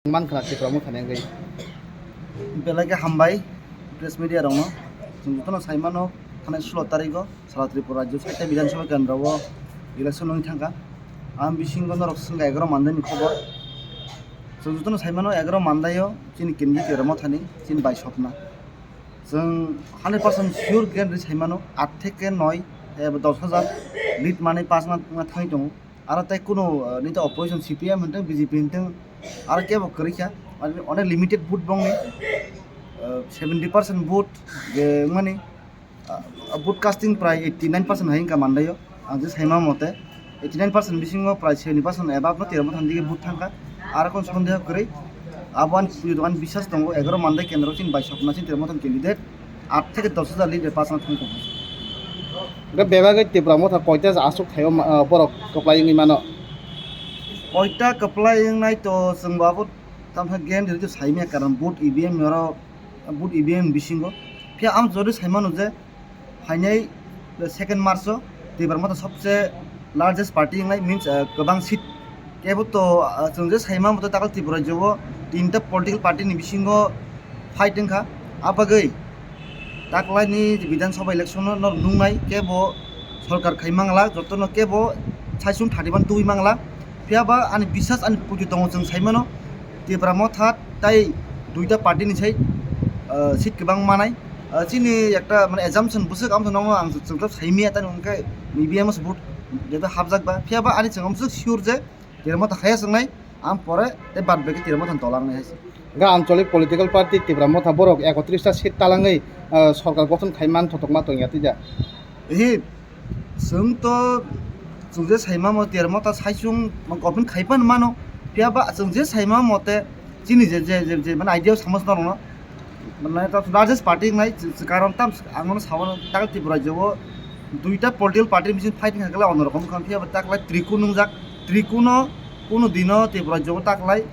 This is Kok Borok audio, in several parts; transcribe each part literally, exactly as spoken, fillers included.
Mankha Tipra Motha ni wngwi. Belai khe hambai press media rokno. Chwng jotono sai mano, thanai sulo tarigo sara Tripura rajyo saita Bidhan Sabha kendro o election wngwi thangkha. Ang bisingo norok swngkha egaroh mandaini khobor. Chwng jotono sai mano egaroh mandaio chini kendri Tipra Mothani chini bai sokna. Chwng hundred percent sure guarantee sai mano, aat theke noi eba dos hajar lead manwi pass wngna thangwi tongo. Aro tei kunu, uh, nini opposition C P M hinthung, B J P hinthung, aro kebo kwrwi kha, mane onek limited vote bongni, uh, seventy percent vote je wngmani, uh, vote casting prai eighty nine percent hai wngkha mandaio. Ang je saima mote eighty nine percent bisingo prai seventy percent above no Tipra Mothani dige vote thangkha. Aro kon sondeho kwrwi, abo ani pujo dogan biswas tongo, egaroh mandai kendro chini bai sokna chini Tipra Mothani candidate. Aat theke dos hajar lead bai pass wngna thangwi tongo. Hwnkhe bebagwi Tipra Motha koita aswk thaio ma-, ah, borok kwplai wngwi mano? Koita kwplai wngnai to chwngbo abo tamkhe guarantee rwdi saimaya, karon vote E V M oro, vote E V M bisingo. Phiya ang jodi saimano je phainai second March o Tipra Motha sobse largest party wngnai, means, ah, kwbang seat. Kebo to, ah, chwng je saima mote takal Tripura rajyo o tinta political party ni bisingo fight wngkha. Abagwi taklaini Bidhan Sabha election no nungnai kebo sorkar khai mangla, jotono kebo saichung thirty one twi mangla. Phiya ba ani biswas, ani puju tongo, chwng saimano Tipra Motha tai duita party ni sai, ah, seat kwbang manai. Ah, chini ekta mane assumption bwswk, amo nongo ang chwng saimaya, tani hwnkhe E V M o vote jeto hapjak ba. Phiya ba ani chwng bwswk sure je Tipra Motha khaya swngnai, ang pore tei bad baki Tipra Mothani tola wngnai hai se. Ga anchalik political party Tipra Motha borok ekotris ta seat talangwi, ah, sorkar gothon khai man thotokma tongya twi da. Hi, chwng to, chwng je saima mo Tipra Motha saichung government khai pan mano, phiya ba chwng je saima mote chini je, je, je, je mane idea o sama norokno, mane ta largest party wngnai, ch-, ch-, karon tam ang mano sao, takal Tripura rajyo o duita political party ni bising fighting hakhe onorom wngkha, phiya ba taklai trikun wngjak, trikuno kunu dino Tripura rajyo o taklai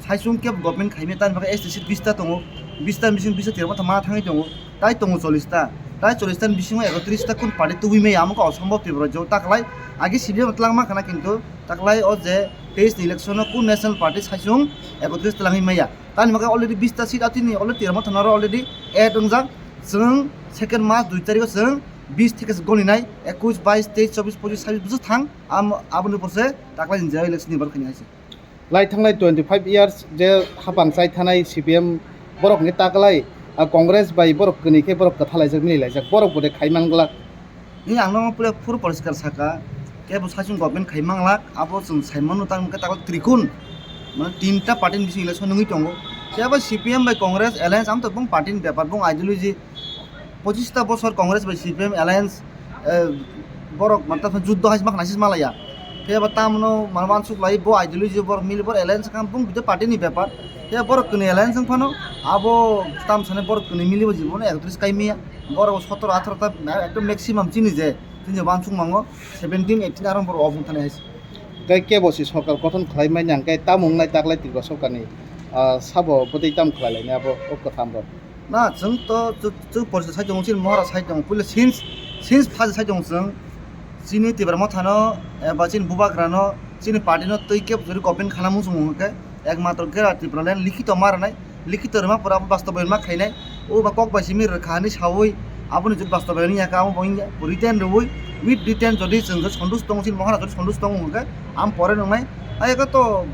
saichung kebo government khaimya, tamni bagwi S T seat bista tongo, bista ni bising bista Tipra Motha ma thangwi tongo, tai tongo chollish ta, tai chollish ta ni bisingo ekotris ta kun party tubui maya, amo khe osombob Tripura rajyo o taklai, agi C P M twlangma khana, kintu taklai o je teis ni election o kun national party saichung ekotris twlangwi maya. Tamni bagwi already bista seat atini already Tipra Motha no already add wngjak. Chwng second March dui tarikh o chwng bis theke se goni nai, ekush, bais, teis, chobis, pochis, sabis bwswk thang, am-, aboni upor se taklai ni je election ni bar khaini hai se. Lai thanglai twenty five years je hapang chai thanai C P M borok ni taklai, ah, Congress bai borok kwnwi khe borok kwthalaijak, mililaijak, borok bo de khai man glak. Ni ang no pura phuru poriskar saka, kebo saichung government khai manglak, abo chwng sai mano, tang khe takla trikun, mane tinta party ni bising election wngwi tongo. Phiya ba C P M bai Congress alliance, ang to bong party ni bepar, bong ideology, pochis ta bosor Congress bai C P M alliance, eh, borok mata juddo hai ma khna sis malaya. Phiya ba tamno mane wansuk lai, bo ideology borok mili, borok alliance kha, bong bide party ni bepar. Phiya borok kwnwi alliance wng phano, abo tam sane borok kwnwi mili bo jibono ekotris kai maya. Borok sotoro atharo ta, ekdom maximum chini je, chini wansukmango seventeen, eighteen aro borok obong thani hai se. Tei kebo se sorkar gothon khlai manya hwnkhe tamo wngnai taklai Tripura sorkarni, ah, sabo bwtwi tamo khlai lainai abo o kwtham rok? Na, chwng to, chwng, chwng porisa sai tongo, chini Maharaj sai tongo, puila since, since phaji sai tongo chwng, chini Tipra Mothano eba chini Bubagrano, chini party no twi kebo jori government khana muchungo hwnkhe, ekmatro Greater Tipraland likhito ma rwnai, likhito rwma pore abo bastobayon ma khainai, o ba kok bai simi rwkha hinwi saui, aboni jodi bastobayon wngya khe abo bo wngya, written rwui, with written jodi chwng jodi sontush tongo, chini Maharaj jodi sontush tongo hwnkhe, ang pore nwngnai, ayoko to,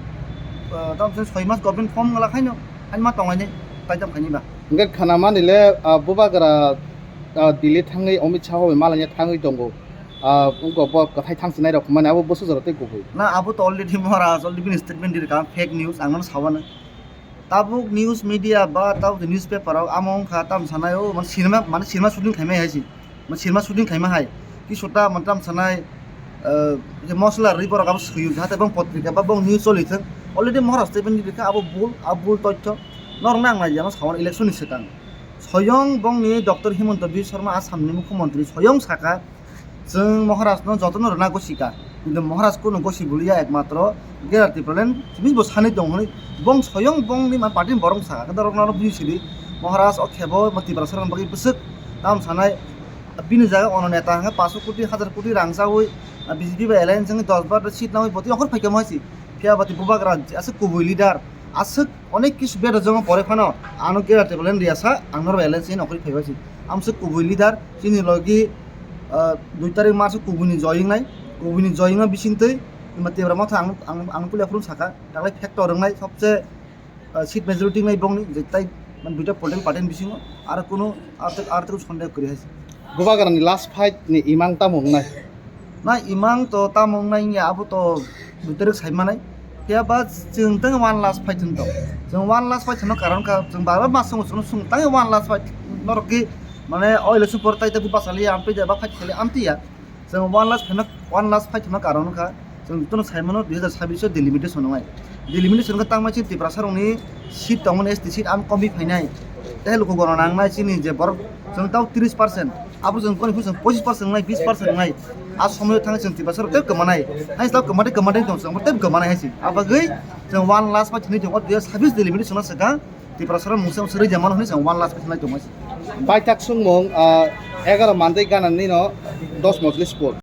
ah, tam soi mas government form wngla khaino, haino ma tonglainai, tai tam khaini ba. Hwnkhe khana mani le, ah, Bubagra, ah, Delhi thangwi Amit Shah bai malanya thangwi tongo, ah, wngkha bo kwthai thangsinai rok mani abo bwswk jora tei kubui. Na, abo to already Maharaj already bini statement dirkha, fake news, ang no sawano. Tabuk news media ba tabuk newspaper rok amo wngkha tam sanai, o mane sinima, mane sinima shooting khaimai hai se, mane sinima shooting khaima hai, kisota mane tam sanai, eh, je mosla rwi borok abo swiyo, jahate bong potrika ba bong news choli thung, already Maharaj statement di rikha, abo bul, abo bul tothyo, norok nang nai jano sawan election ni swkang, soyong bongni Doctor Himanta Biswa Sarma Assam ni mukhyamantri soyong saka, Chwng Maharaj no jotono rwna gosi kha, kintu Maharaj kunu gosi buliya, ekmatro Greater Tipraland simi bo sanwi tong hwnwi bong soyong bongni ma party ni borok sakha, khe norok no bujui sidi Maharaj o khebo ma Tiprasa rokni bagwi bwswk tam sanai, bini jaga ono neta hwnkhe paanch koti, hajar koti rang chaui, B J P bai alliance wngwi dos bar seat nangwi botwi okhor phaikha mo hai se, phiya bati Bubagra aswk kubui leader, Aswk onek kisu bera joma pore phano ano kera table riyasa ang norok alliance ni nokri phaiba si. Amswk kubui leader chini logi, ah, dui tarik mas kubui ni joying nai, kubui ni joying no bisingtwi ima tebra motha ang, ang, ang puila phuru saka, taklai factor wngnai sobse, ah, seat majority wngnai bongni je tai man duita political party ni bisingo aro kunu artek artek sonde kwrwi hai. Bubagrani last fight ni imang tamo wngnai? Na imang to tamo wngnai ya abo to duita rwk sai manai. Phiya ba chwng tang one last fight hwn to. Chwng one last fight hwno karon kha chwng bara ma sung sung sung tang one last fight norok ki mane oil su por tai ta bu basali am pe ba fight khali am tiya. Chwng one last fight one last fight hwno karon kha. Chwng jotono sai mano dui hazar sabbish o delimitation wngnai. Delimitation khe tangma chini Tiprasa rokni seat tongmani S T seat ang komwi phainai. Tei luku gono nangnai chini je borok chwng tao tris percent. Abo chwng koni phuru chwng pochis percent wngnai, bis percent wngnai. A somoyo thang chwng Tiprasa rok tei kwmanai. Hai tao kwmate kwmate tong chwng tei kwmanai hai si. Abagwi chwng one last fight hwnwi tongo dui hazar sabbish delimitation swkang. Tiprasa rok mungsa mungsa rwjak mano hwnwi chwng one last fight hwnwi tongo. Baithak sungmung, ah, egaroh mandai gana nino dos mojlis por.